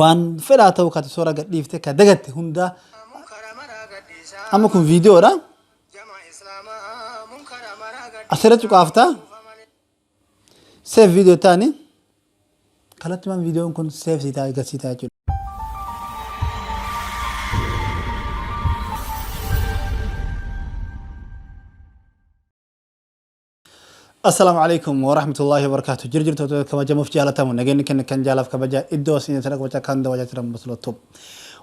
Waan fedhaa ta'u kati soora gadhiifte ka dagatte hunda amma kun viidiyoodha. Asirra cuqaafta. Save viidiyoo taani. Kallattumaan viidiyoon kun save sii ta'a gad sii ta'a jechuudha. Assalaamu alaikum wa rahmatullahi wa barakatuh. Jir jirtoota kabajamuuf jaalatamu nageenyi keenya kan jaalaaf kabajaa iddoo isin sana kabajaa kan dawajaa jiran maslottu.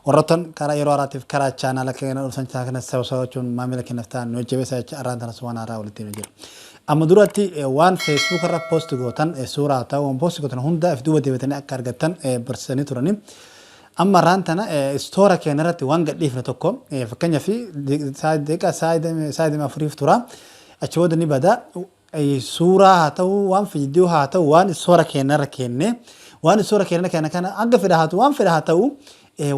Warroottan karaa yeroo haaraatiif karaa chaanaala keenya dhufsan kana sabsabachuun maamila keenyaaf ta'an nu jajjabeessaa jecha arraan tana waan haaraa walitti himee jira. Amma duratti waan Facebook irra post gootan suuraa haa ta'u waan post gootan hunda if duuba deebitanii akka argattan barsiisanii turani. Amma arraan tana istoora keenya irratti waan gadhiifne tokko fakkeenyaaf daqiiqaa sa'a afuriif tura. Achi booda ni bada. Suuraa haa ta'u waan viidiyoo haa ta'u waan istoora keenya irra keenne waan istoora keenya keenya kana hanga fedha haa ta'u waan fedha haa ta'u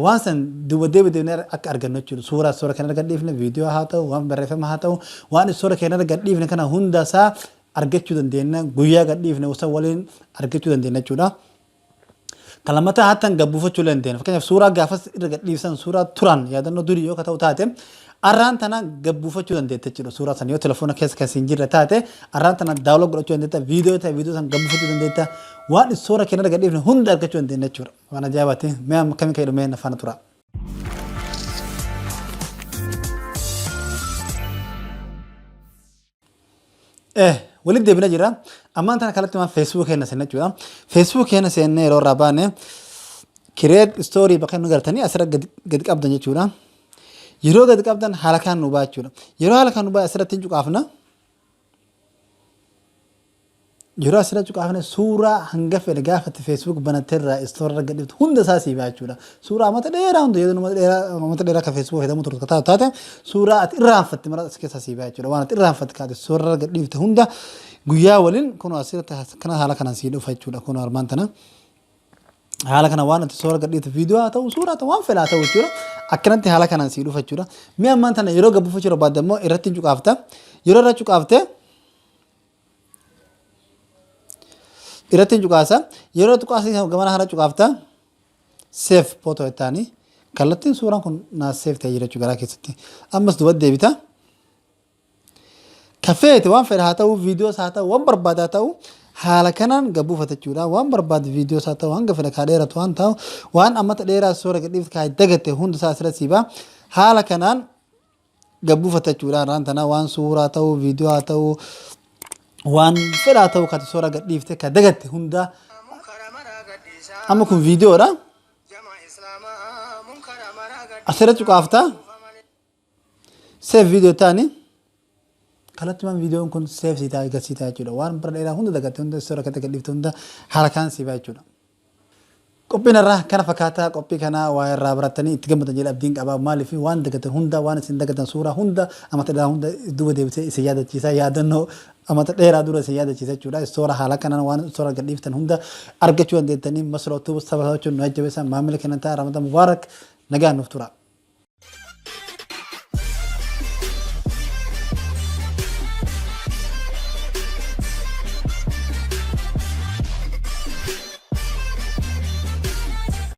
waan san duuba deebi deebinee akka argannu jechuudha. Suuraa istoora keenya irra gadhiifne viidiyoo haa ta'u waan barreeffama haa ta'u waan istoora keenya irra gadhiifne kana hunda isaa argachuu dandeenya. Guyyaa gadhiifne osoo waliin argachuu dandeenya jechuudha. Kan lammataa hattan gabbuufachuu illee dandeenya. Fakkeenyaaf suuraa gaafas irra gadhiisan suuraa turan yaadannoo durii yoo ka ta'u taate arraan tana gabbuufachuu dandeetta jechuudha. Suuraa sana yoo telefoona keessa kan siin jirre taate arraan tana daawwaloo godhachuu dandeetta. Viidiyoo ta'e viidiyoo sana gabbuufachuu dandeetta. Waan suura keenya irra gadhiifne hunda argachuu dandeenya jechuudha. Waan ajaa'ibaati. Mee amma akkamiin ka'e dhumee na faana tura. Walitti deebina jira. Ammaan tana kalatti waan Facebook keenya seenna jechuudha. Facebook keenya seennee yeroo irraa baane create story bakka nu gartanii asirra gadi qabdan jechuudha. Yeroo gadi qabdan haala kaan nu ba'a jechuudha. Yeroo haala kaan nu ba'a asirratti hin cuqaafna. Yeroo asirra cuqaafne suuraa hanga fedhe gaafatti Facebook banatteerraa story irra gadhiiftu hunda isaa sii ba'a jechuudha. Suuraa amata dheeraa hunda yeroo nama dheeraa amata dheeraa kan Facebook fayyadamu turte taate taate suuraa ati irraanfatte mara as keessaa sii ba'a jechuudha. Waan ati irraanfatte kaate suuraa irra gadhiifte hunda guyyaa waliin kun asirratti kana haala kanaan sii dhufa jechuudha. Kun armaan tana. Haala kana waan ati suura gadhiifte viidiyoo haa ta'u suuraa haa ta'u waan fedha haa ta'u jechuudha. Akkanatti haala kanaan sii dhufa jechuudha. Mi'a ammaan tana yeroo gabbifachuu barbaadde immoo irratti hin cuqaafta. Yeroo irra cuqaafte irratti hin cuqaasa. Yeroo cuqaasa gamana hara cuqaafta. Save photo jettaani. Kallattiin suuraan kun naa save ta'ee jira jechuudha garaa keessatti. Ammas duubatti deebita. Ka feete waan fedhe haa ta'u viidiyoos haa ta'u waan barbaade haa ta'u haala kanaan gabbuufata jechuudha. Waan barbaade viidiyoos haa ta'u hanga fedhe kaa dheeratu waan ta'u waan ammata dheeraa suura gadhiifte kaa dagatte hunda isaa asirratti sii ba'a. Haala kanaan gabbuufata jechuudha. Har'aan tana waan suuraa ta'u viidiyoo haa ta'u waan fedha haa ta'u kati suura gadhiifte ka dagatte hunda amma kun viidiyoodha. Asirra cuqaafta. Save video taani kallattumaan viidiyoon kun save sii ta'a gad sii ta'a jechuudha. Waan bara dheeraa hunda dagatte hunda suura katti gadhiifte hunda haala kaan sii ba'a jechuudha. Qophiin irraa kana fakkaataa qophii kana waa irraa baratanii itti gammadan jedhe abdiin qaba. Maaliif waan dagatan hunda waan isin dagatan suuraa hunda amata dheeraa hunda duuba deebisee isin yaadachiisa yaadannoo amata dheeraa dura isin yaadachiisa jechuudha. Istoora haala kanaan waan istoora gadhiiftan hunda argachuu dandeettanii masloo tuuba saba jechuun nu jajjabeessa maamila kennan ta'a Ramadan Mubaarak nagaan nuuf tura.